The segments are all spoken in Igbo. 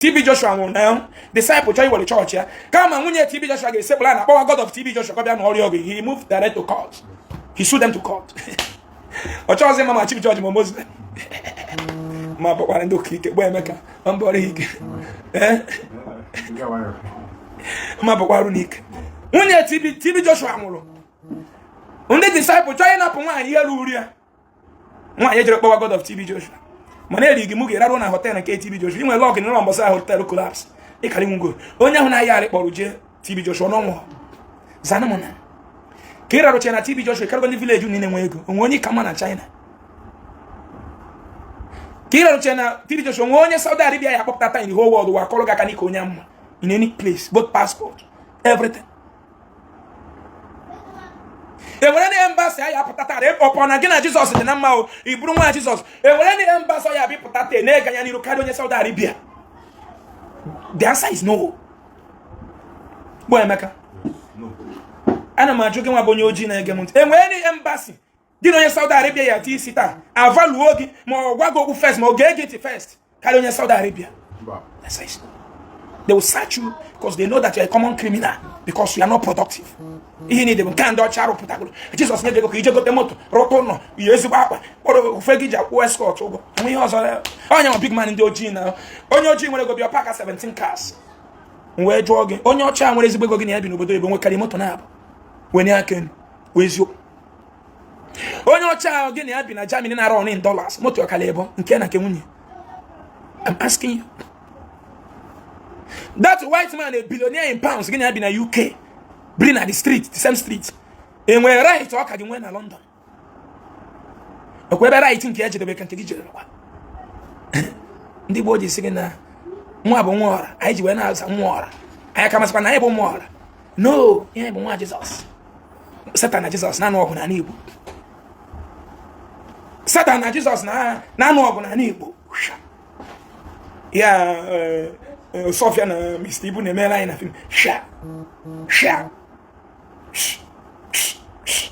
TB Joshua nwụrụ na disciple chọọ iwere chọọchị ya, kama nwunye TB Joshua ga-esekpụrụ na akpọwa God of TB Joshua ka ọ bịa na ọrịa ọgụ, he moved direct to court. He sued them to court. Ọ chọghịzị mma ma chief judge ma Muslim ma bụkwara ndị ụka ike gbaa Emeka ma mbọ ọrụ ike. Ee, ma bụkwarụ n'ike. Nwunye TB Joshua nwụrụ, ndị disciple chọọ ịnapụ nwaanyị ihe ruru ya. Nwaanyị ejere kpọwa God of TB Joshua, mana erighị m ga-erarụ na hotel nke TB Joshua. Inwe luck nọrọ mbọsị ahụ hotel collapse, ịkara nwugo. Onye ahụ na-ahịa arị kpọrọ jee TB Joshua n'ọnwụ zanụ m na ka ị rarụcha na TB Joshua karịgo ndị village niile nwe ego onwe onye ka mma na China. Ka ị rarụcha na TB Joshua, onwe onye Saudi Arabia ya akpọpụta taa in the whole world wa akọrọ gị aka n'ike onye mma in any place, both passport, everything. Enwere ndị embassy anyị apụta taa ọpọ na gị na Jizọs dị na mma o, ị bụrụ nwa Jizọs. Enwere ndị embassy ya abịpụta taa na-ega ya n'iru karịa onye Saudi Arabia? The answer is no. Bụ Emeka, ana m ajụ gị nwa bụ onye ojii na-ege m ntị, enwere ndị embassy gị na onye Saudi Arabia ya ati isi taa avaluo gị ma ọ gwa gị okwu first ma ọ gee gị ntị first karịa onye Saudi Arabia? The answer is no. They will search you because they know that you are a common criminal, because you are not productive. Ihe niile bụ nke a ndị ọcha rụpụtagoro. Jizọs nye gị ego ka ije gote moto, rụta ụlọ, yi ezigbo akwa, kpọrọ ofe gị ji akwụ escort ụgwọ enwe ihe ọzọ. Onye nwa big man ndị ojii na onye ojii nwere ego bịa park 17 cars. M wee jụọ gị, onye ọcha nwere ezigbo ego gị na ya bi n'obodo oyibo nwekarị moto na-abụ wenye aka elu wee eziokwu. Onye ọcha gị na ya bi na Germany na-arụ ọrụ in dollars, moto ọkala ebo nke na nke nwunye. I'm asking you, that white man, a billionaire in pounds, gị na ya bi na UK, biri na the street, the same street, enwere right ọ ka gị nwee na London? Ọkwa ebe right nke ya jedebe ka nke gị jedebekwa. Ndị gboo ji sị gị na nwa bụ nwa ọra, anyị ji wee na-aza nwa ọra. Anyị ka masịkwa na anyị bụ nwa ọra? No, ihe bụ nwa Jizọs. Satan na Jizọs na-anụ ọgụ n'ala Igbo. Satan na Jizọs na-anụ ọgụ n'ala Igbo. Ya Sofia na Mr. Ibu na-emere anyị na film sha sha sh, sh, sh.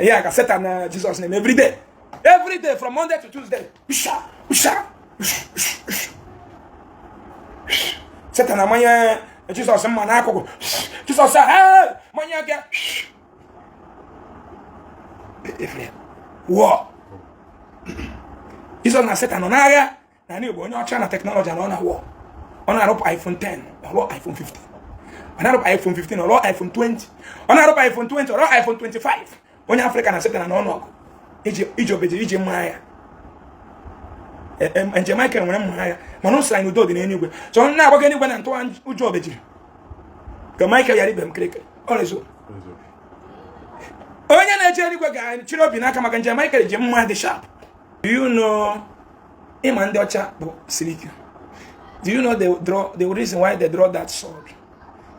Ya ka Satan na Jizọs na-eme every day, every day from Monday to Tuesday. Sha sha sh, sh, sh. Satan amanye Jizọs mma n'akụkụ. Jizọs a, "Hey!" Manye aka efere wụọ. Jizọs na Satan nọ n'agha na Igbo. Onye ọcha na technology na ọ na wọ, ọ na-arụpụ iPhone 10, ọrụọ iPhone 15. Ọ na-arụpụ iPhone 15, ọrụọ iPhone 20. Ọ na-arụpụ iPhone 20, ọrụọ iPhone 25. Onye Afrịka na Satan na ọnụọgụ iji obeji iji mma agha. Njem Michael nwere mma agha, mana ọ sịrị anyị udo dị n'eluigwe. So m na-agbago eluigwe na ntụwa ụjọ obejiri ka Michael yara ibe m kịrịkịrị ọrịzụ. Onye na-eje eluigwe ga-chịrị obi n'aka maka njem Michael ji mma dị sharp. Do you know, ịma ndị ọcha bụ siri ike, do you know they draw, the reason why they draw that sword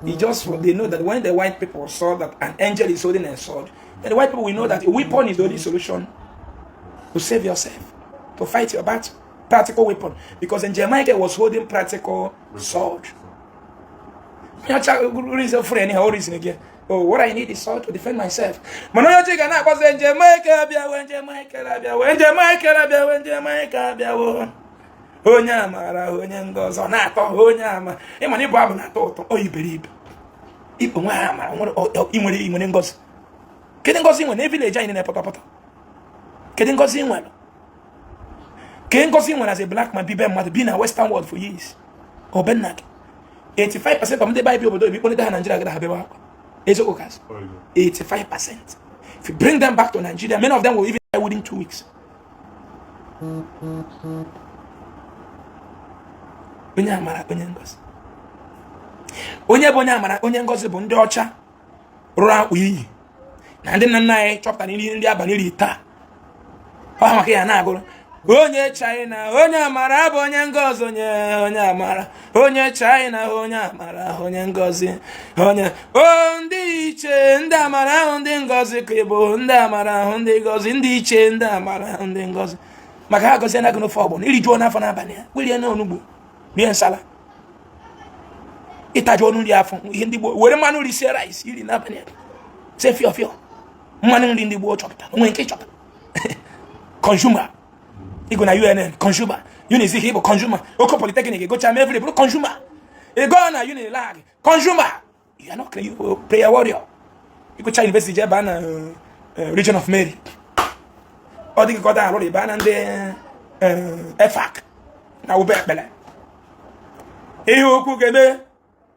is just for they know that when the white people saw that an angel is holding a sword, then the white people will know that a weapon is the only solution to save yourself, to fight your battle. Practical weapon, because Angel Michael was holding practical sword. Reason for anyhow reason again, oh, what I need is sword to defend myself. Mana onye ọchị ga na-akpọzi Angel Michael abịawo, Angel Michael abịawo, Angel Michael abịawo, Angel Michael abịawo, onye amara, onye ngọzi. Ọ na-atọ onye ama. Ịma na ịbụ abụ na-atọ ụtọ. Ọ iberibe ikpo nwa amara nwere ị nwere ngọzi. Kedu ngọzi ị nwere na village anyị na-epọtọpọtọ? Kedu ngọzi ị nwere? Kedu ngọzi ị nwere as a black man bi be mmadụ, bi na Western world for years? Ọ be nna gị, 85% of ndị be anyị bi obodo oyibo, ikponite ha Nigeria gada ha bebe akwa. Eziokwu kasị, 85%, if you bring them back to Nigeria, many of them will even die within 2 weeks. Onye amara, onye ngozi, onye bụ onye amara, onye ngozi bụ ndị ọcha rụrụ akwa iyi na ndị nna nna anyị chọpụtara nri ndị abalị iri taa. Ọ maka ya na-agụrụ onye China, onye amara bụ onye ngozi, onye amara, onye China, onye amara, onye ngozi, onye o ndị iche, ndị amara ahụ, ndị ngozi ka ịbụ ndị amara ahụ, ndị ngozi, ndị iche, ndị amara ahụ, ndị ngozi, maka ha gọzie na gị n'ofe ọgbọnọ irijuo n'afọ n'abalị ya, werie na onugbu, rie nsala, ịtaji ọnụ nri afọ. Ihe ndị gboo were mmanụ nri sie rice iri n'abalị ya, sie fịọ fịọ mmanụ nri ndị gboo chọpụtara onwe nke chọpụtara consumer ịgụ na UNN consumer. Unizik, ịbụ consumer. Oko Polytechnic, egocha m every bụrụ consumer. Ego na Unilag, consumer. You are not prayer warrior. Ịgụcha university, jee baa na Legion of Mary. Ọ dịghị ka ọ da alụrụ ịbaa na ndị EFAC na ube ekpele. Ihe okwu ga-eme,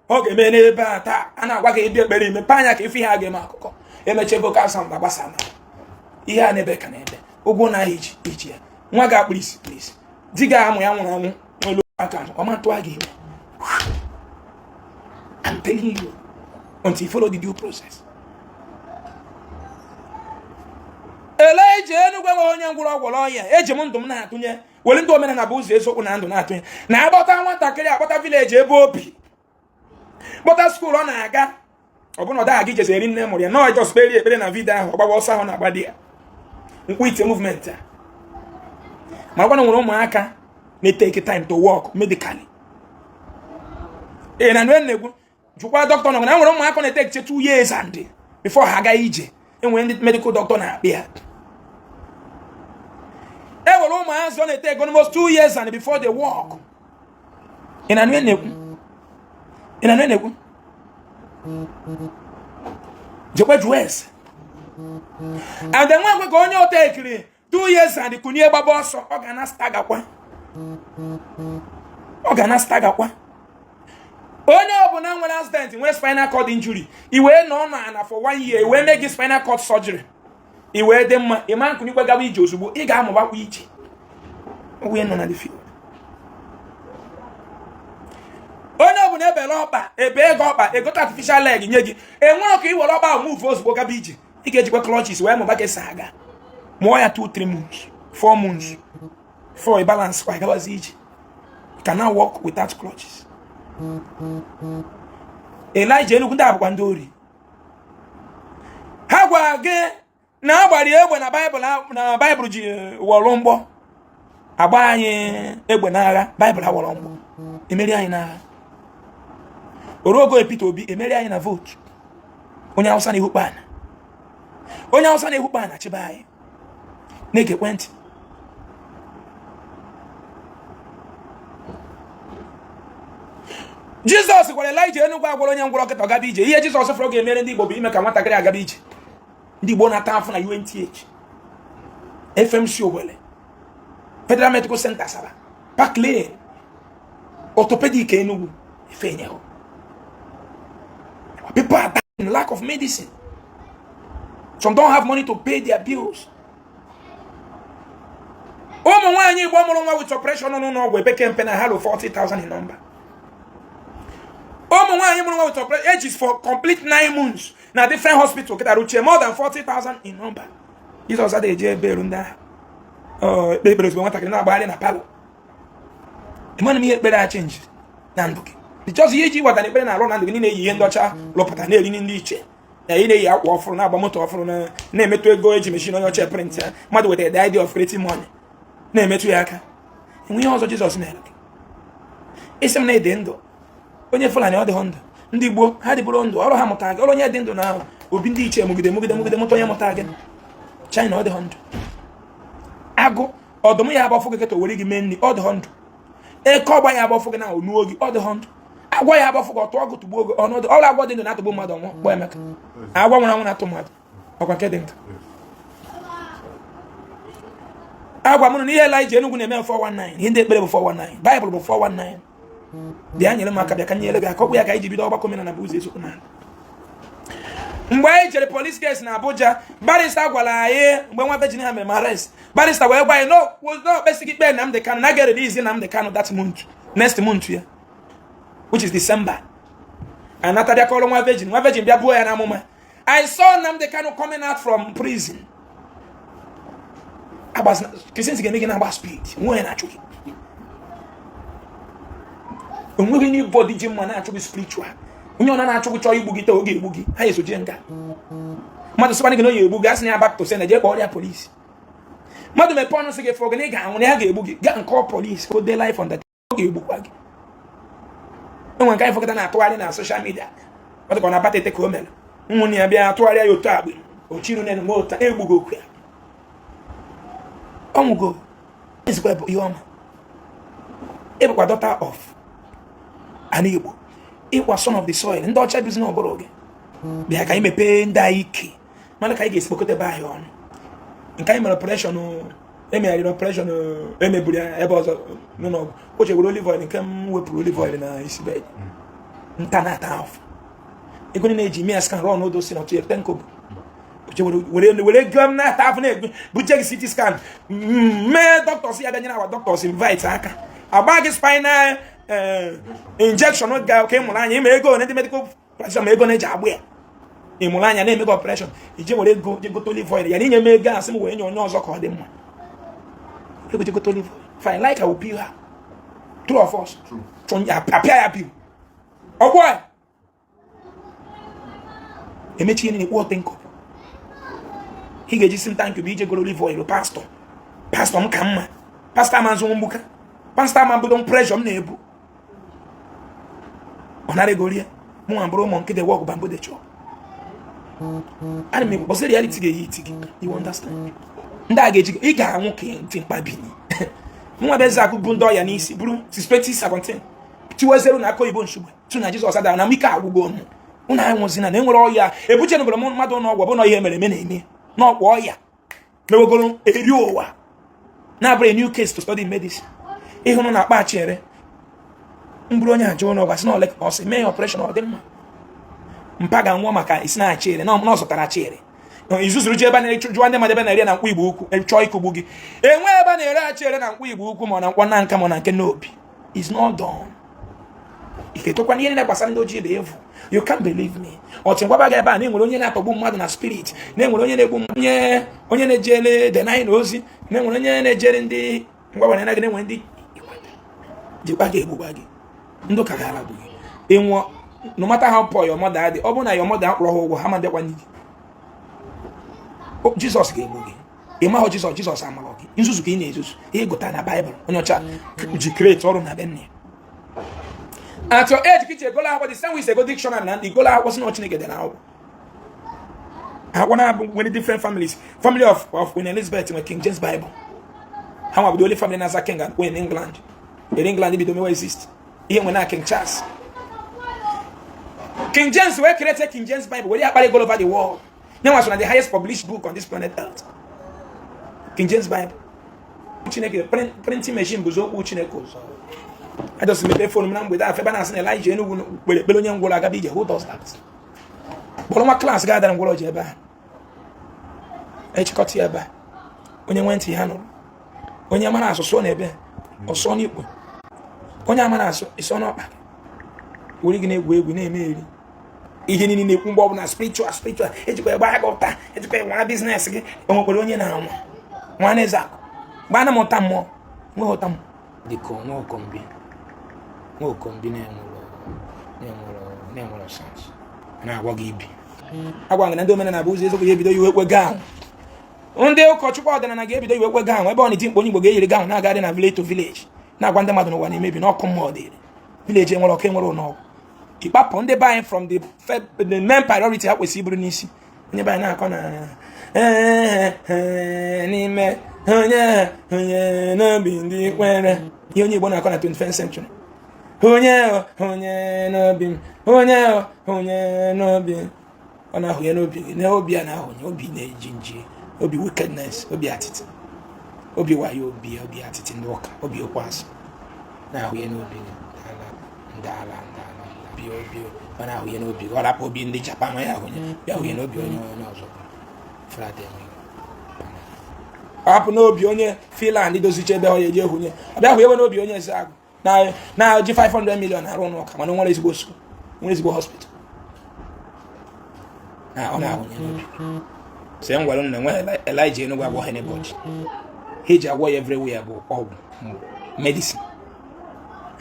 ọ ga-eme n'ebe a taa. A na-agwa gị ịbịa ekpere, imepe anya ka ife ihe a ga-eme. Akụkọ emechie, vocal sound agbasa na ihe a na-ebe ka na-ebe ụgwọ na ahịa iji iji ya. Nwa ga-akpụ isi kpụ isi, di ga-amụ ya nwụrụ anwụ n'olu aka ọma tụọ gị ime. I'm telling you, until you follow the due process. Elijah Enugwu enweghị onye ngwụrụ ọgwọrọ ọya. Eji m ndụ m na-atụnye, were ndị omenala bụ ụzọ eziokwu na ndụ na-atụnye na agbọta nwatakịrị, akpọta village ebe obi, kpọta school ọ na-aga. Ọ bụna ọ daghị aga ijezi eri nne mụrụ ya nọọ just kperi ekpere na video ahụ, ọgbawa ọsọ ahụ na-agba di ya mkpu ite movement a. Ma ọgwana nwere ụmụaka na-etake time to work medically. Ee, na nwe na-ekwu, jụkwa dọkịta nọ na nwere ụmụaka na-etake 2 years and before ha aga ije. Enwere ndị medical doctor na-akpị ya. E nwere ụmụazị ọ na-etake almost 2 years and before they walk. Ị na nwe na-ekwu? Ị na nwe na-ekwu? Jekwe jụọ ese. And then nwa ekwe ka onye ọta ekiri 2 years and kunie gbaba ọsọ, ọ ga na stagakwa, ọ ga na stagakwa. Onye ọbụla nwere accident, nwere spinal cord injury, i wee nọ n'ala for one year, i wee mee gị spinal cord surgery, i wee dị mma, ị ma nkunikwe gaba ije ozugbo. Ị ga-amụbakwa ije onye nọ na the field. Onye ọbụla ebele ọkpa, ebe ego ọkpa, egote artificial leg nye gị, enwere ka ị were ọkpa ahụ move ozugbo gaba ije. Ị ga-ejikwa crutches wee mụba ka esi aga. Mụọ ya 2, 3 months, 4 months, 4 balance kwa gabazi ije. You can now walk without crutches. Elijah Enugwu, ndị a bụkwa ndị ori. Ha gwara gị na agbara egbe na Baịbụl, na Baịbụl ji wọrọ mgbọ agba anyị egbe n'agha. Baịbụl awọrọ mgbọ emeri anyị n'agha. Orogo Peter Obi emeri anyị na vote. Onye Hausa na-ehukpa ana, onye Hausa na-ehukpa ana chịba anyị na-ege ekwentị. Jizọs gwara Elijah Enugwu agwara onye ngwụrọ kịta gaba ije. Ihe Jizọs fọrọ ga-emere ndị Igbo bụ ime ka nwatakịrị agaba ije. Ndị Igbo na-ata afụ na UNTH, FMC Owelle, Federal Medical Center Asaba, Park Lane, Orthopedic Enugu, Ifenyeho. People are dying, lack of medicine. Some don't have money to pay their bills. Ụmụ nwaanyị Igbo mụrụ nwa with operation nọ n'ụlọ ọgwụ ebe kempe na ha 40,000 in number. Ụmụ nwaanyị mụrụ nwa with operation ages for complete 9 months na different hospital kịta ruchie more than 40,000 in number. Jizọs adịghị eji ebe eru ndị ahụ ekpe ekpere ozugbo nwatakịrị na-agbagharị na parlour. Ịmana m ihe ekpere a change na ndụ gị. Because ihe iji gwata na ekpere na-arụ na ndụ gị niile, eyi ihe ndị ọcha lụpụta, na-eri ndị iche na ị na-eyi akwa ọfụrụ, na-agba moto ọfụrụ, na-emetụ ego eji machine onye ọcha print ya, mmadụ wetara the idea of creating money, na-emetụ ya aka. Enwe ihe ọzọ Jizọs mere gị? Isi m na ịdị ndụ. Onye Fulani ọ dịghị ndụ, ndị Igbo ha dịbụrụ ndụ ọrụ ha mụtara gị ọrụ. Onye dị ndụ na obi ndị iche mụgide mụgide mụgide mụta onye mụtara gị. China ọ dịghị ndụ. Agụ ọdụm ya agbafụ gị kịta were gị mee nri, ọ dịghị ndụ. Eke ọgba ya agbafụ gị na onuo gị, ọ dịghị ndụ. Agwọ ya agbafụ gị, ọtụọ gị, tugbuo gị ọnọdụ ọrụ. Agwọ dị ndụ na-atụgbu mmadụ ọnwụ. Kpọọ Emeka. Agwọ nwụrụ anwụ na-atụ mmadụ, ọkwa nke dị ndụ. Agwa m na ihe Elijah Enugwu na-eme 419, ihe ndị ekpere bụ 419, Baịbụl bụ 419. Bịa nyere m aka, bịa ka nyere gị aka. Ọkpụ ya ka anyị ji bido ọgbakọ omenala bụ ụzọ eziokwu na mgbe anyị jere police case na Abuja, barrister gwara anyị mgbe nwa Virgin ha mere m arrest, barrister wee gwa anyị na okpesighị ikpe Nnamdi Kanu na ga-erelease Nnamdi Kanu that month, next month ya, which is December. Anata bịa kọrọ nwa Virgin, nwa Virgin bịa buo ya n'amụma. I saw Nnamdi Kanu coming out from prison. Christianity ga-eme gị na-agba speed, nwe onye na-achụ gị, onweghị anybody ji mma na-achụ gị spiritual. Onye ọ na-achụ gị chọọ igbu gị taa, oge egbu gị, ha esoje nga. Mmadụ sịkwana gị na onye egbu gị, asị na ya back to sender, jee kpọọ ya polisi. Mmadụ mepee ọnụ sị gị fọ gị na ị ga-anwụ, na ya ga-egbu gị, gaa nke polisi ka o dee life on the ọ ga-egbukwa gị. Enwere nke anyị fọkọta na-atụgharị na social media, ọ dịka ọ na-abata ete ka o mere ụmụnne ya bịa atụgharịa ya otu agbe ochiru na nwe ụta egbughị okwu ya ọnwụgo ezikwa bụ ihe ọma. Ịbụkwa daughter of ana Igbo, ịkwa son of the soil. Ndị ọcha bizi n'ọbụrụ gị bịa ka anyị mepee ndị anyị ike, mana ka anyị ga-esi kpokọta ebe ahịa ọnụ. Nke anyị mere operation, emegharịrị operation, emeburu ya ebe ọzọ n'ụlọ ọgwụ. O chewere olive oil nke m wepụrụ olive oil na isi bed nta na-ata afụ ego niile eji mee scan run odo si na otu ten kobo. Were were ego m na-ata afụ na-ego buje gị CT scan, mee doctors ya bịa nyere awa doctors invite aka agba gị spinal injection ga ka ị mụrụ anya. Ịma ego ndị medical practitioner, ma ego na-eji agbụ ya. Ị mụrụ anya na-eme gị operation, ije were ego je gote olive oil ya na inye m ego asị m wee nye onye ọzọ ka ọ dị mma. Ego je gote olive oil, fine, like I will pay her, true of us apịa ya bill ọgbọ ya emechi ihe niile kpụọ ten kobo. Ị ga-eji si m thank you bụ ije goro olive oil. Pastor, pastor m ka mma, pastor ama nzụ mgbuka, pastor ama mbudo pressure m na-ebu. Ọ nara ego rie mụ nwa bụrụ ụmụ nkịtị work bamboo dey chop. Ana m ekwu bọsị reality ga-eyi iti gị, you understand? Ndị a ga-eji ị ga-anwụ ka ntị mkpabini. Nwa bụ eze akụ bụ ndị ọya n'isi bụrụ since 2017 tiwezero na aka oyibo nsogbu tụ na Jizọs adara na m ike agwụgo m. Ụnụ anwụzina na enwere ọya ebuche nụbara m mmadụ n'ọgwụ bụ na ihe mere eme na-eme n'ọkwa ọya mewegoro eri ụwa na-abụrụ a new case to study medicine. Ịhụnụ na akpa achere mbụrụ onye ajụ ụlọ ọgwụ asị na ole ka ọ sị mee ya operation, ọ dị mma. Mpa ga-anwụọ maka isi na achere na ọ zụtara achere izuzuru ji ebe a na-ere jụọ ndị mmadụ ebe na-ere na Nkwọ Igbo Ukwu chọọ ịkụgbu gị. Enwe ebe a na-ere achere na Nkwọ Igbo Ukwu, ma ọ na Nkwọ na nka, ma ọ na nke n'obi is not done. Iketụkwana ihe niile gbasara ndị ojii bụ evu. You can't believe me. Ọtụ ngwaba gị ebe a na-enwere onye na-atọgbu mmadụ na spirit, na-enwere onye na-egbu onye, onye na-ejere denying ozi, na-enwere onye na-ejere ndị ngwagwara na gị, na-enwere ndị jikwa gị egbugba gị. Ndị ụka gara bụ gị ịnwụọ. No matter how poor your mother dị, ọ bụrụ na your mother akwụrụ ha ụgwọ, ha ma bịakwa gị. Jizọs ga-egbu gị. Ị mahụ Jizọs, Jizọs amarọ gị. Nzuzu ka ị na-ezuzu. Ihe gụta na Baịbụl onye ọcha ji create ọrụ na be nne ya. At your age, kiche egolo akwụkwọ the same way ego dictionary na igolo akwụkwọ si na Chineke dị na akwụkwọ akwụkwọ na-abụ nwere different families. Family of Queen Elizabeth nwere King James Bible. Ha nwa bụ the only family na-aza king and queen in England. In England bido mewe exist ihe nwe na King Charles, King James wee create King James Bible were ya kpara all over the world. Nye nwa so na the highest published book on this planet Earth, King James Bible. Chineke printing machine bụzi okwu Chineke ụzọ. Ajọsi mepe phone m na mgbede afọ ebe a na-asị na Elijah Enugwu kpere ekpere onye ngwụrọ agaba ije. Who does that? Kpọrọ nwa class ga-adara ngwụrọ ji ebe a echịkọta ya ebe a. Onye nwe ntị ya nụrụ. Onye mara asụ sụọ n'ebe ọsọ n'ikpo, onye amara asụ ịsọ n'ọkpa were gị na-egwu egwu na-eme eri ihe niile na-ekwu mgbe ọbụla spiritual spiritual ejikwa egbe aka ụta ejikwa nwa business gị. Enwekwara onye na-anwa nwa na eze akụ gbana m ụta mmụọ nweghị ụta mmụọ. Dịka nwaokombi nwaokombi na-enwero sense na-agwa gị ibi. Agwa gị na ndị omenala bụ ụzọ eziokwu ya ebido iwe ekwe gown. Ndị ụkọchukwu ọdịnala ga-ebido iwe ekwe gown ebe ọ na-eti mkpu. Onye Igbo ga-eyiri gown na-agarị na village to village na-agwa ndị mmadụ n'ụwa na-emebi n'ọkụ mmụọ dịrị village enwere ọkụ, enwere ụlọ ọgwụ. Ịkpapụ ndị be anyị from the main priority ha kwesịrị iburu n'isi. Onye be anyị na-akọ na n'ime onye onye n'obi ndị kwere ihe onye Igbo na-akọ na 21st century, onye onye n'obi m, onye onye n'obi ọ na-ahụ ya n'obi gị na obi a na-ahụnye obi na-eji nji obi wickedness, obi atịtị, obi wayo, obi obi atịtị ndị ụka, obi okwu asị na-ahụ ya n'obi gị. Ndị ala ndị ala obi obi ọ na-ahụ ya n'obi gị. Ọ rapụ obi ndị Japan ya ahụnye ya ahụ ya n'obi onye onye ọzọ frade enweghị. Ọ hapụ n'obi onye Finland dozicha ebe ọ ya eji ehunye, ọ bịa hụ ewe n'obi onye eze agụ na na-ji 500 million arụ n'ụka, mana o nwere ezigbo school, nwere ezigbo hospital na ọ na-ahụnye n'obi. Sị m gwara unu na enweghị Elijah Enugu agwọ ha n'ụbọchị ha eji agwọ ya everywhere bụ ọgwụ medicine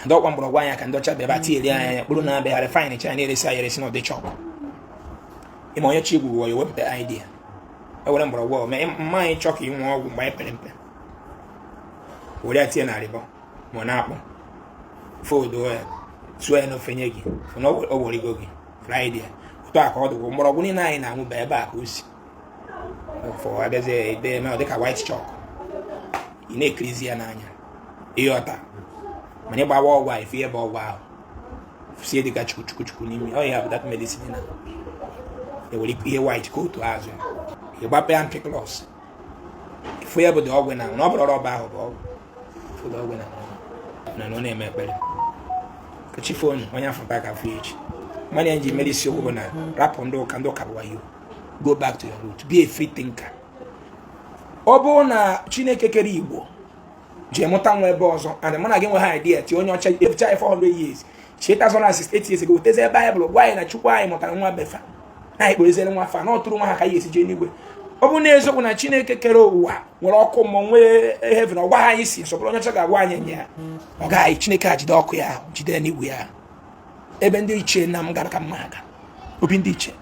ndị ọkwa mgbọrọgwụ anya ka ndị ọcha bịa ebe tinyere anya ya kpụrụ na-abịa refine cha na-eresi anyị eresi na ọdị chọkụ. Ịma onye chi gwuru ya wepụta idea ewere mgbọrọgwụ ọ mee mma anyị chọ ka ị nwee ọgwụ mgbe anyị pere mpe were ya tinye na arịbọ ma ọ na-akpụ fodo ya tụọ ya n'ofe nye gị fụ na o werigo gị Friday. Otu a ka ọ dịkwa mgbọrọgwụ niile anyị na-anwụ bụ ebe a ka o si fọ abịazie ede eme ọ dịka white chalk ị na-ekirizi ya n'anya. Ịghọta Mana ịgbawa ọgwụ a, ife ebe ọgwụ ahụ sie dịka chukwu chukwu chukwu n'ime ọ ya bụ that medicine na ewere ihe white ka otu azụ ịgbape ya ampiclox, ifu ya bụ dị ọgwụ na ọ bụrụ rọba ahụ bụ ọgwụ ifu dị ọgwụ na ọ na-eme ekpere kachi phone onye afọ ka afọ echi. Mana ya ji mere isiokwu bụ na rapụ ndị ụka, ndị ụka bụ wayo. Go back to your root, be a free thinker. Ọ bụrụ na Chineke kere Igbo ji mụta nwa ebe ọzọ, and mụ na gị nwe ha idea tie onye ọcha efucha 400 years, 8068 years ago, weteze Baịbụl gwa anyị na Chukwu anyị mụtara nwa befa na anyị kpereziere nwa fa na ọ tụrụ nwa ha ka anyị esi jee n'igwe. Ọ bụ na eziokwu na Chineke kere ụwa nwere ọkụ mmụọ, nwee heaven, ọ gwa anyị si nsọpụrụ onye ọcha ga-agwa anyị nye ya, ọ gaghị. Chineke a jide ọkụ ya ahụ, jide n'igwe ya ebe ndị ichie nna m gara ka mma aga obi ndị ichie.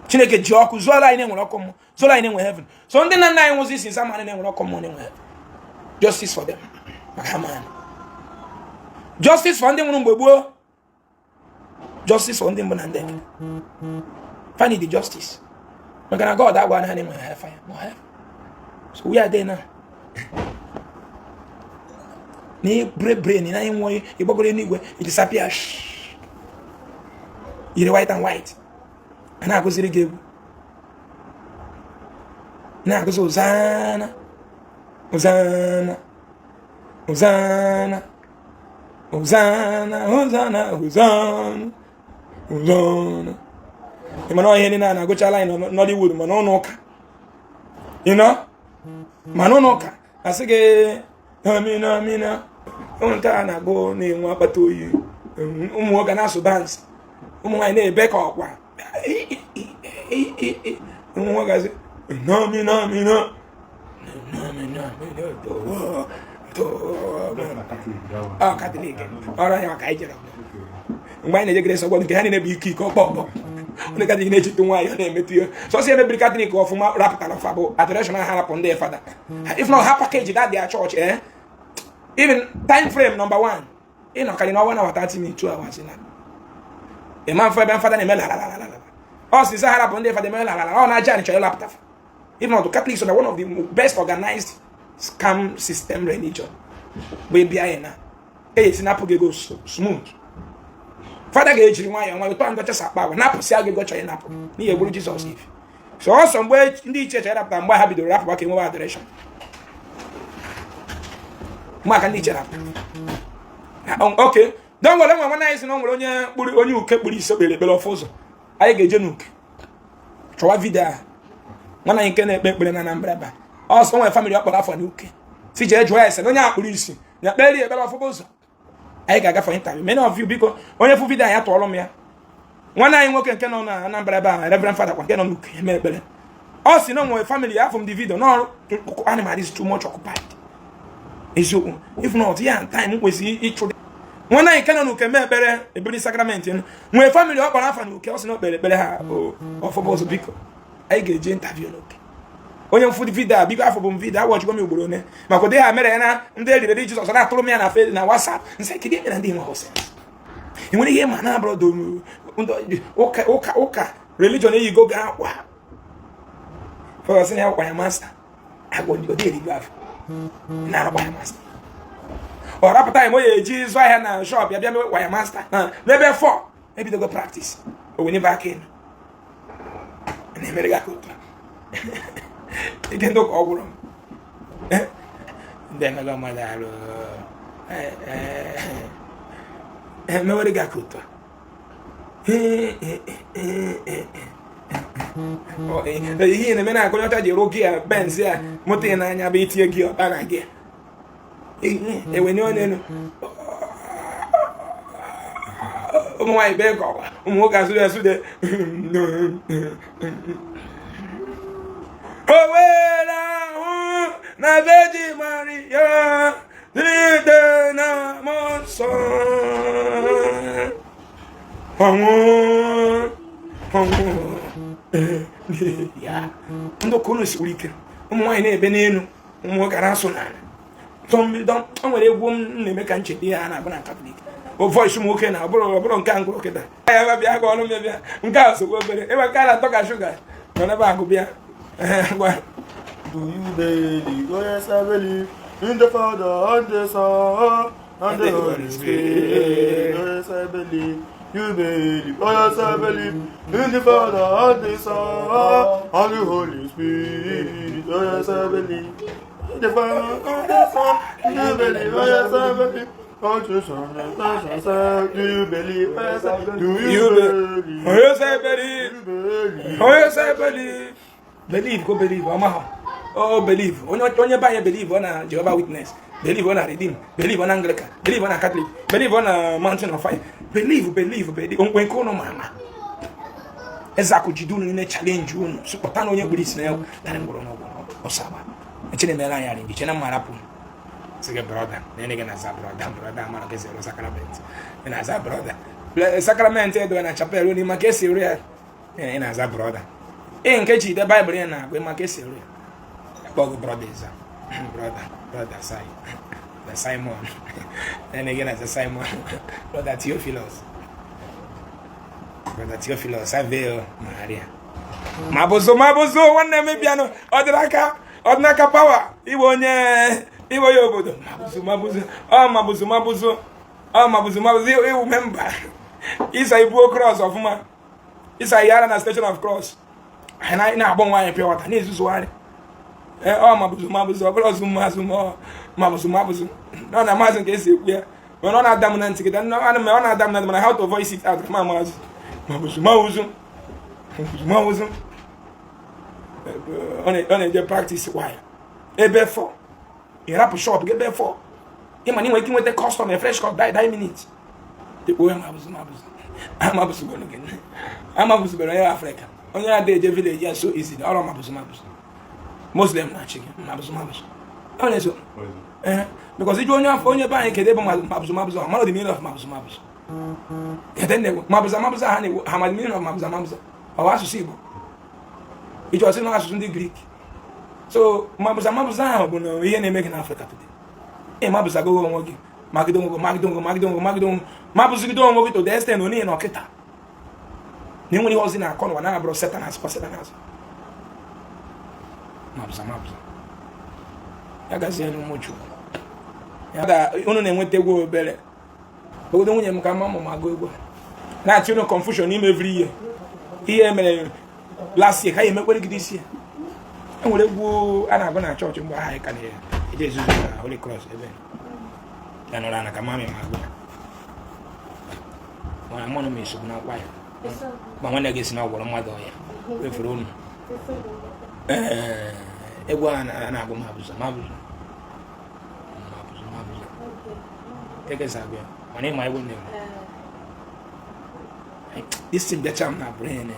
Chineke ji ọkụ zụọla anyị na-enwere ọkụ mmụọ, zụọla anyị na-enwe heaven. So ndị nna nna anyị nwụzi isi nsa ma anyị na-enwere ọkụ mmụọ, na-enwe heaven. Justice for them, maka ha man. Justice for ndị nwụrụ mgbe gboo. Justice for ndị mbụ na ndị eke. Find the justice, maka na God agwa ha na-enwe hellfire no hell. So we are there now na brain brain na enwe ịgbagoro n'igwe, it disappear, yiri white and white, a na-akụziri gị egwu, na-akụzi Hosanna, Hosanna, Hosanna, Hosanna, Hosanna, Hosanna, Hosanna. Ị mana ihe niile a na-agụchala anyị na Nollywood, mana ụlọ ụka, you know, mana ụlọ ụka asị gị amina amina. Ụmụ nke a na-agụ na-enwe akpata oyi. Ụmụ nwoke na-asụ dance, ụmụ nwaanyị na-ebe ka ọkwa, ụmụ nwoke asị namina mina namina. Ọ Katọlik ọrụ anyị maka anyị jere mgbe anyị na-eje Grace ọgbọ nke ha niile bụ ike ike ọkpọ ọkpọ. Onye Katọlik na-echeta nwaanyị, ọ na-emetụ ya sọsọ. Emebiri Katọlik ọfụma rapụtara fa bụ adoration ha rapụ ndị fada. If not, ha package that their church, eh, even time frame number one, ịnọkarị na 1 hour 30 minutes, 2 hours na ịma mfe ebe fada na-eme lalalala. Ọ sị ha rapụ ndị fada eme lalala, ọ na-aja anyị chọrọ ịlapụta fa. If not, the Catholics are one of the best organized scam system religion bụ ịbịa ya na esi napụ gị ego smooth. Fada ga-ejiri nwayọọ nwayọọ tọọ ndọcha akpa agwa napụsị gị ego chọrọ ịnapụ n'ihi egburu Jizọs ife sọsọ. Mgbe ndị iche chọrọ ịrapụta, mgbe ha bidoro rapụba ka enwewe adoration, mgbe aka ndị iche rapụta. Oke don nwere nwe nwanne anyị sị na o nwere onye kpuru, onye uke kpuru isi kpere ekpere ọfụ ụzọ. Anyị ga-eje n'uke chọwa video a nwanne anyị nke na-ekpe ekpere na Anambra ebe a. Ọsọ nwere family ọ kpọrọ afọ n'uke si jee jụọ ya ese na onye a kpuru isi na kpere ya ekpere ọfụfụ ụzọ. Anyị ga-agafe interview many of you. Biko, onye fụ video anyị atụọlụ m ya. Nwanne anyị nwoke nke nọ na Anambra ebe a, Reverend Father kwa nke nọ n'uke eme ekpere, ọ sị na o nwere family ya. Afọ m the video no animal is too much occupied. Eziokwu, if not ya time kwesịrị ịchụ nwanne anyị nke nọ n'uke mee ekpere ebiri sakramenti nwee family ọ kpọrọ afa n'uke. Ọ sị na o kpere ekpere ha ọfụfụ ụzọ. Biko, anyị ga-eje interview n'uke. Onye mfu video a, biko, afọ bụ m video awọchigo m ugboro one maka ụdị ha mere ya na ndị eriri Jizọs na-atụrụ m ya na fe na WhatsApp. Nsị kedu ihe na ndị nwe sense ị nwere ihe ma na abụrụ ụka ụka ụka religion eyigo gị akwa fọsị na ya choir master agwọ ọ dị eriju afọ na choir master. Ọ rapụta ya ma o ya eji zụ ahịa na shop ya bịa mewe choir master na n'ebe 4 ebidogo practice o wenye aka elu na-emere gị aka otu a. Ike ndị ụka ọ gwụrụ m ndị emego mmadụ arụ emewere gị aka otu a. Ihe na-eme na akụnye ọcha ji rụ gia Benz ya moto ya n'anya bụ itinye gia ọba na gia ewenye onye elu. Ụmụ nwaanyị bee ka ọkwa ụmụ nwoke asụde asụde o were ahụ na Virgin Maria site na mmụọ nsọ ọnwụ ọnwụ ya. Ndị ụka unu sikwuru ike. Ụmụ nwaanyị na-ebe n'elu, ụmụ nwoke na-asụ n'ala. O nwere egwu m na-eme ka ncheta ihe a na-agụ na Katọlik o voice ụmụ nwoke na ọbụrụ nke a ngụrụ kịta ya bịa gwa ọnụ m bịa nke a sokwa obere ebe nke a na-atọ ka shuga nọ n'ebe agụ bịa gwa. Do you believe? Oh yes, I believe in the Father and the Son. and the Holy Spirit. Oh, yes, I believe. You believe. Oh, yes, I believe. In the Father, and the Son, and the Holy Spirit. Oh, yes, I believe. In the Father, and the Son, you believe. Oh, yes, I believe. Oh, Jesus, Jesus, Jesus, do you believe? Oh, yes, I do you You believe? Oh, yes, I believe. Do you believe? Oh, yes, I believe. Believe, go believe. Ọma oh, believe. Onye be anyị believe ọ na Jehovah Witness. Believe ọ na Redeem. Believe ọ na Anglican. Believe ọ na Catholic. Believe ọ na Mountain of Fire. Believe, believe, believe. Onwe nke ụnụ ma ama. Eze akụ jide unu niile, challenge unu. Sụpụta na onye kpuru isi na ya dara ngwụrọ n'ọgwụ ọsọ agba. Echere mere anyị arịnji chena mma arapụ. Sị gị brother, na gị na-aza brother, brother amara gị zero sacrament. Ị na-aza brother. Sacrament edowe na chapel unu maka esi eri ya. Ị na-aza brother. Ị nke ji ide Baịbụl ya na-agụ maka esi eri ya. Akpọ gị brother, ịza brother, brother the Simon. Nene gị na-aza Simon, brother Theophilus. Brother Theophilus, Ave Maria. Mabụzụ, mabụzụ, nwanne m bịanụ, ọ dịrị aka, ọ dị n'aka power, iwe onye obodo. Mabụzụ, mabụzụ, ọ mabụzụ, mabụzụ, ọ mabụzụ, mabụzụ, iwu member. Ịsa ibuo cross ọfụma. Ịsa ihe ara na Station of Cross. Anyị na-agba nwaanyị pure water na-ezuzugharị. Ee, ọ mabụzụ, mabụzụ, ọ bụrụ ọzụ mazụ, ma ọ mabụzụ, mabụzụ. Ọ na maazị nke esi ekwu ya. Mana ọ na-ada m na ntị kịta, ọ na-ada m na ntị, mana how to voice it out, ma maazị. Mabụzụ, mabụzụ, mabụzụ, mabụzụ. Ọ na-eje practice waya. Ebe 4. Ị rapụ shop gị ebe 4. Ị ma na ị nwere ike inweta customer fresh cut die minute. Dịkwa onye mabụzụ, mabụzụ. Amabụzụgoro gị. Amabụzụgoro onye Afrịka. Onye ada eje village ya so easy. Ọrụ mabụzụ, mabụzụ. Muslim na-achị gị mabụzụ, mabụzụ. Ọ na-eso. Ee, because iju onye afọ onye be anyị kedu ebe mabụzụ, mabụzụ, ọ mara the meaning of mabụzụ, mabụzụ. Kedu na-ekwu mabụzụ, mabụzụ ha na-ekwu, ha ma the meaning of mabụzụ, mabụzụ? Ọ bụ asụsụ Igbo? Iji ọsị na asụsụ ndị Greek. So mabụzụ, mabụzụ ahụ bụ na ihe na-eme gị n'Afrịka today. Ị mabụzago onwe gị, magide onwe gị, magide onwe gị, magide onwe gị, magide onwe gị, mabụzigide onwe gị to the extent onye na ọkịta na enwere ihe ọzọ na-akọ n'ụwa na-abụrụ Satan azụ kwa Satan azụ. Mabụza, mabụza. Ya gazie n'ụmụ Chukwu. Ya ga unu na-enweta egwu obere. Ogodo nwunye m ka mma ma agụ egwu a. Na-achị unu confusion n'ime every year. Ihe mere last year ka ya emekwere gị this year. E nwere egwu a na-agụ na chọọchị mgbe anyị ka na-eje ezuzu na Holy Cross ebe ya nọrọ ana ka mami ma agụ ya. Mana mmanụ m esogbu na akwa ya. Ma nwanne gị si na ọ gwọrọ mmadụ ọya wefere unu. Ee, egwu a na-agụ mabụzọ, mabụzọ, mabụzọ, mabụzọ. Keke agụ ya mana ịma egwu nne m. This thing bịacha m na brain. Eh,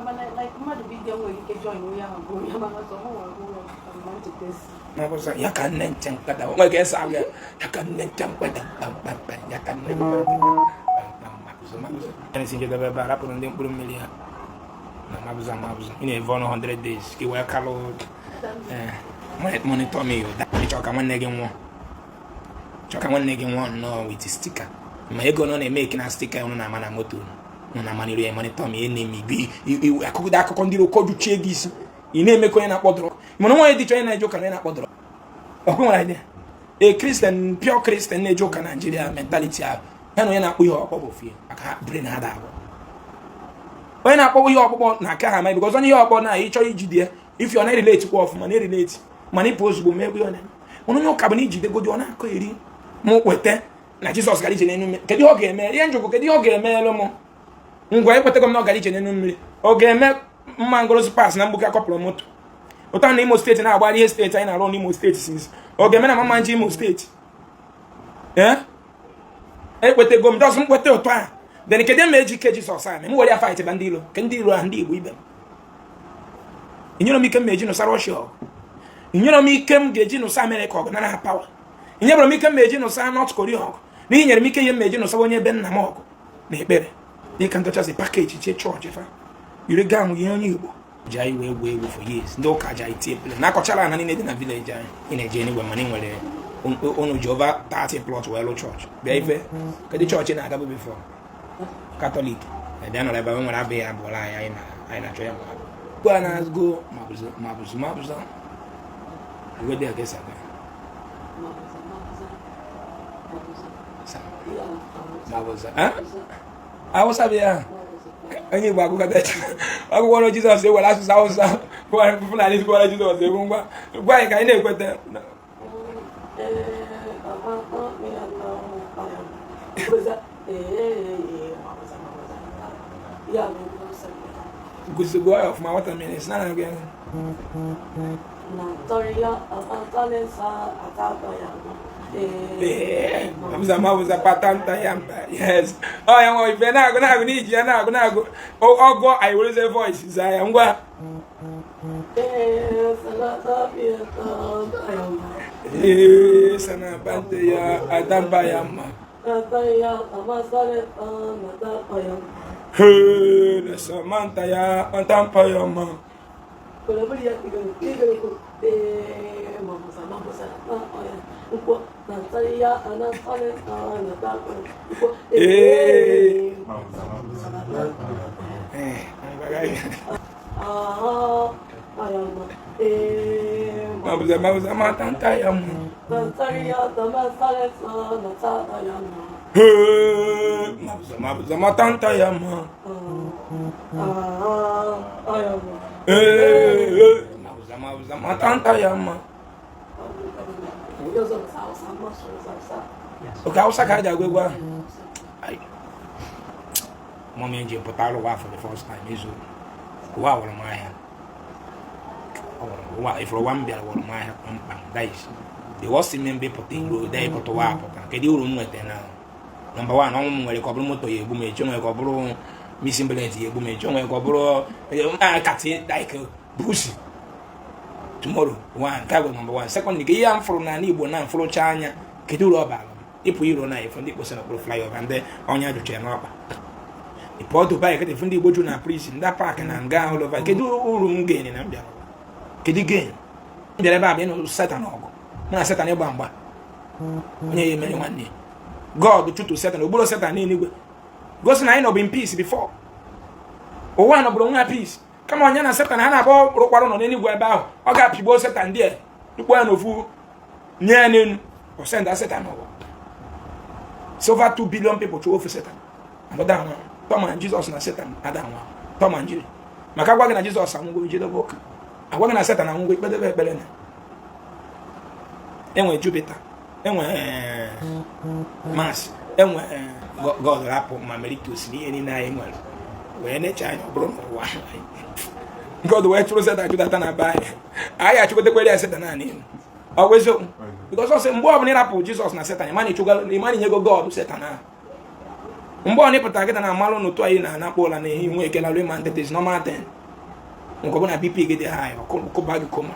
Mana like mmadụ bụ ike nwere ike join onye ahụ gụọ ya, mana sọ mụ nwa gụọ ya ma nchetezi. Mabụzọ ya ka nne nche mkpata nwere ka esi agụ ya, ya ka nne nche mkpata kpamkpamkpam, ya ka nne kpamkpam, mabụzọ, mabụzọ. Ya na-esi njedebe ebe a rapụrụ ndị mkpụrụ mmiri ha na mabụzọ, mabụzọ. Ị na-eve ọnụ 100 days ka ị wee kalụ. Eh, monitor me yo. Ịchọ ka nwanne gị nwụọ, chọ ka nwanne gị nwụọ nnọọ with sticker, ma ego nọ na-eme eke na sticker unu na-ama na moto unu na-ama n'iru ya. Monitor me enemy gị, akụkọ akụkọ ndị okojuchie gị isi, ị na-emekọ onye na-akpọ drug. Mana nwaanyị dị chọ onye na-eje ụka na onye na-akpọ drug, ọkwe nwere idea. A Christian, pure Christian na-eje ụka Naijiria mentality ahụ ya na onye na-akpọ ihe ọkpọ bụ ofie maka ha brain ha da agwụ. Onye na-akpọ ihe ọkpụkpọ na aka ha amaghị, because onye ihe ọkpọ na ịchọ ijide ya, if you na-relate kwa ọfụma, na-relate, mana ịpụ ozugbo mee ebe ọ na-eme. Mana onye ụka bụ na ijidegodi, ọ na-akọ eri mụ kweta na Jizọs gara ije n'elu mmiri. Kedu ihe ọ ga-eme? Ihe njụkwu, kedu ihe ọ ga-eme mụ? Ngwa, ekwetago m na ọ gara ije n'elu mmiri, ọ ga-eme mma ngorozi pass na mgbuke akọpụrụ moto ụta na Imo Steeti na-agbara ihe steeti anyị na-arụ n'Imo Steeti since. Ọ ga-eme na mama nje Imo Steeti? Ee, ekwetego m dọsụ mkweta ụtọ a. Then kedu ma eji ike Jizọs a m were ya fight ba ndị iro ke ndị iro ahụ, ndị Igbo ibe m? Enyere m ike m eji nụsa Russia ọgụ, enyere m ike m ga-eji nụsa Amerịka ọgụ nara ha power, enyebara m ike m eji nụsa North Korea ọgụ, n'ihi nyere m ike ihe m eji nụsa onye ebe nna m ọgụ na ekpere. Dịka ntọchasị package jee chọọchị fa yiri gown ihe onye Igbo ji anyị wee gbuo egwu for years. Ndị ụka ji anyị tie play na-akọchara ana niile dị na village anyị. Ị na-eje enigwe mana ị nwere unu ji over 30 plot wee lụ chọọchị. Bịa ife, kedu chọọchị na-agabụ before? Katọlik bịa nọrọ ebe e nwere abịghị abụọla anyị, anyị na-achọ ya ma abụ a na-azụgo mabụzụ, mabụzụ, mabụzụ. Uwe dị a ka esi agụ ya. Mabuza, mabuza, mabuza. Mabuza. Eh? Awụsa bụ ya. Onye Igbo agụkọta akwụkwọ na Jizọs ewere asụsụ Awụsa Fulani gwara Jizọs egwu. Ngwa, gwa anyị ka anyị na-ekweta. Kwụsị, gụọ ya ọfụma. Wata mmiri si na na ya. Mabuza, mabuza, patanta ya mba. Yes, ọ ya nwa ife na-agụ na-agụ n'iji ya na-agụ na-agụ ọgụọ anyị werezie voice zaa ya. Ngwa. Ee, sana bante ya adamba ya mma. Hee, na samanta ya atampa ya mma. Ee. Mabuza, mabuza, matanta ya mma. Hee, mabuza, mabuza, matanta ya mma. Ee, mabuza, mabuza, matanta ya mma. Oke Hausa ka a ji agụ egwu ahụ. Mụ m eji pụta alụwa for the first time izu ụwa wụrụ m ahịa. Ụwa ifuru ụwa m bịara wụrụ m ahịa kpamkpam. That is the worst thing mbe pụta iro de pụta ụwa apụta. Kedu uru m nweta na number one? Ọnwụ m nwere ka ọ bụrụ moto ya egbu m echi, nwere ka ọ bụrụ missing bullet ya egbu m echi, nwere ka ọ bụrụ akatị like busi tomorrow. One nke a bụ number one. Second, nke ihe a m fụrụ n'ala Igbo na mfụrụcha anya, kedu uru ọ bara m ịpụ iro na ịfụ ndị Igbo si n'okpuru flyover, ndị ọnya jụchara n'ọkpa? Ị pụọ Dubai kedu ịfụ ndị Igbo ju na prison, ndị park na nga all over. Kedu uru m gain na m bịara? Kedu gain m bịara ebe a bụ ịnụ Satan ọgụ, mụ na Satan ịgba mgba, onye ya emere nwanne ya. God chụtụ Satan ogburo Satan n'eluigwe, gosi na anyị nọbụ in peace before. Ụwa nọbụrụ nwa peace, kama onye na Satan ha na-abụ rụkwarụ nọ n'eluigwe ebe ahụ, ọ ga-apịgbuo Satan dị tukpuo ya n'ofu nye ya n'elu o senda Satan n'ụwa. So over 2 billion people chụọ ofu Satan anọda anwa. Tom and Jesus na Satan ada anwa. Tom and Jerry, maka agwa gị na Jizọs anwụgo, ijedebe ụka. Agwa gị na Satan anwụgo, ikpedebe ekpere. Na enwe Jupiter, enwe Mars, enwe God rapụ ma meritus na ihe niile anyị nwere wee neche anyị. Ọ bụrụ n'ụwa God wee chụrụ Satan chụdata na be anyị, anyị achụkọtakwere ya Satan naanị elu. Ọ bụ eziokwu, because ọ sị mgbe ọbụla ịrapụ Jizọs na Satan, ịma inyego God Satan ahụ. Mgbe ọ na-ịpụta kịta na amalụ n'otu anyị na-anakpọ ụla na ehi nwe ekele alụ ịma ntete is normal thing. Nke ọ bụ na BP gị dị high, ọkụba gị coma,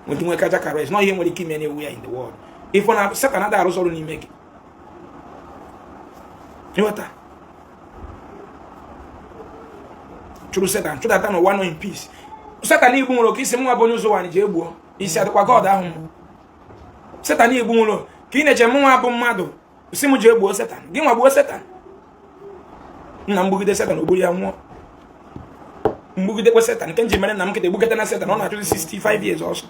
nwere nwe cardiac arrest, nọ ihe nwere ike ime na-ewu ya in the world. Ifo na Satan adịghị arụsị ọrụ n'ime gị, ịghọta? Chụrụ Satan chụdata n'ụwa nọ in peace. Satan igbu nwere oke isi m nwa bụ onye ụzọ nwaanyị ji egbuo isi adịkwa God ahụ m. Satan igbu nwere ka ị na-eche m nwa bụ mmadụ si m ji egbuo Satan. Gị nwa gbuo Satan nna m gbugide Satan ogburu ya nwụọ. Mgbugidekwe Satan nke nji mere nna m nkịta egbugete na Satan ọ na-achụzi 65 years ọsọ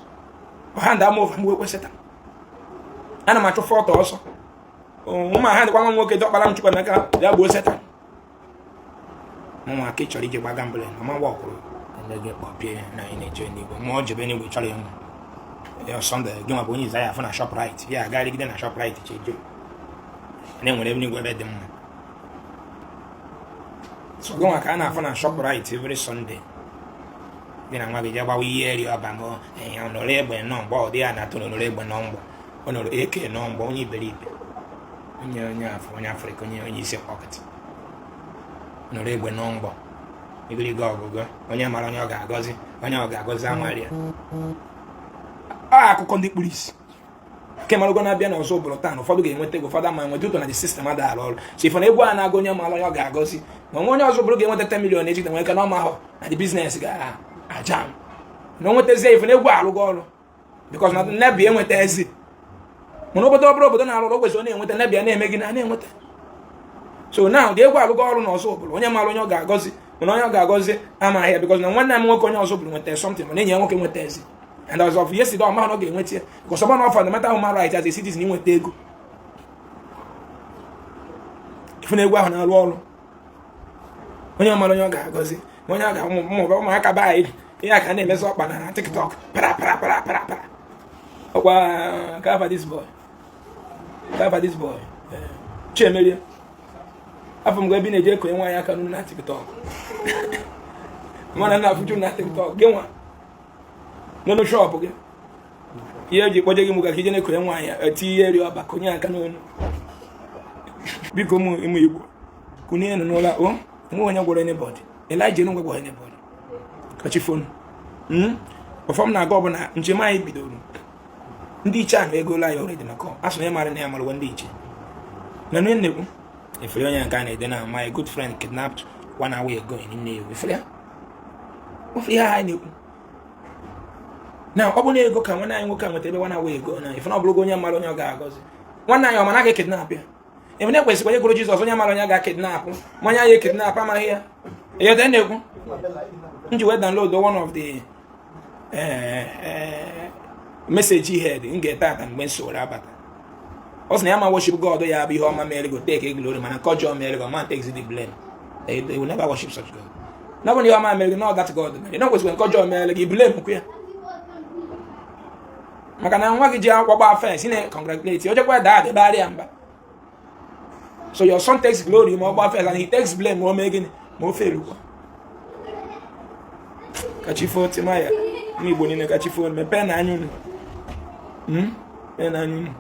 ọha ndị ama over. Mgbugekwe Satan, ana m achụ fọtọ ọsọ ụmụ ha dịkwa. Nwa nwoke dọkpara m Chukwuemeka ya gbuo Satan. Mụnwa aka ị chọrọ ije gba gambling ọma gba ọkwụrụ ndị gị kpọpie na ị na-eje n'igwe ma ọ jebe n'igwe chọrọ ịnwụ ya Sọnde. Gị nwa bụ onye iza ya afụ na Shoprite ya agarịgide na Shoprite chejo na-enwere ebe n'igwe ebe dị mma. So gị nwa ka a na-afụ na Shoprite every Sunday, gị na nwa gị jee gbawa ihe eri ọba m ọ nọrọ egbe nọ mgbe ọ dị ya na-atụ nọrọ egbe nọ mgbọ ọ nọrọ eke nọ mgbọ onye iberibe, onye onye afọ onye Afrịka, onye onye isi pọkịtị nọrọ egbe nọ mgbọ igiriga ọgụgụ onye mara onye ọ ga-agọzi, onye ọ ga-agọzi amarị ya. Ọ akụkọ ndị kpuru isi nke mara na-abịa n'ọzọ ụbụrụ taa na ụfọdụ ga-enweta ego, ụfọdụ ama nweta ụtọ na the system adịghị arụ ọrụ. So ife na egwu a na-agụ onye mara onye ọ ga-agọzi na onwe onye ọzọ bụrụ ga-enweta 10 million echi nwere ike na ọma ahụ na the business ga-aja na o nwetazie. Ife na egwu arụgo ọrụ because na nebi enweta ezi mana obodo ọ bụrụ obodo na-arụ ọrụ o kwesịrị ọ na-enweta nebi a na-eme gị na na-enweta. So now the egwu arụgo ọrụ n'ọzọ ụbụrụ onye mara onye ọ ga-agọzi, mana onye ọ ga-agọzi amaghị ya because na nwanne m nwoke onye ọzọ bụrụ nweta something, mana enyi ya nwoke nweta ezi. And as of yesterday, ọ maghị na ọ ga-enweta ya, because ọ bụrụ na fundamental human right as a citizen inweta ego. Ifu na egwu ahụ na-arụ ọrụ, onye ọmara onye ọ ga-agọzi, ma onye ọ ga-ụmụ ụmụaka be anyị, ihe a ka na-emezi ọkpa na TikTok, para para para para para. Ọkwa ka afa this boy, ka afa this boy Chiemerie, afọ m gwa ebe ị na-eji ekonye nwaanyị aka n'unu na TikTok, mana na afụju na TikTok gị nwa n'ọnụ shop gị, ihe eji kpọje gị mụ ka ije na-ekonye nwaanyị, eti ihe eri ọba konye aka n'onu. Biko, ụmụ ụmụ Igbo, kunienu n'ụlọ o nwe onye gwara anybody. Elijah enugwe gwara anybody kachifonu ọfọm na-aga ọbụla njem anyị bidoro. Ndị iche ahụ egola ya already, maka asụ onye mara na ya mara ndị iche na nne na-ekwu efere onye nke a na-ede na "My good friend kidnapped one hour ago in Nnewi." Efere ya ofe ihe anyị na-ekwu na ọ bụ na ego ka nwanne anyị nwoke a nweta ebe one hour ago, na ife na ọ bụrụgo onye mara onye ọ ga-agọzi, nwanne anyị ọ mana ga-ekidnap ya. Ebe na-ekwesịkwa onye gụrụ Jizọs, onye mara onye ga-akidnap, ma onye anyị ekidnap amaghị ya. Ịghọta na-ekwu m ji wee download one of the message head m ga-ete ata mgbe nsoro abata. Ọ sị na ya ma worship God, ya bụ ihe ọma mere go take glory, mana nke ọjọọ mere go man takes the blame. They will never worship such God. Na ọ bụ na ihe ọma mere gị na that God mere na kwesịrị, nke ọjọọ mere gị, blame kwu ya, maka na nwa gị ji akwụkwọ gbaa fence na congratulate, o jekwa daa adịbarị ya mba. So your son takes glory ma ọ gbaa fence, and he takes blame ma o mee gịnị, ma o felukwa. Kachifo timaya, ndị Igbo niile, kachifo, mepee na anya unu. Mepee na anya unu.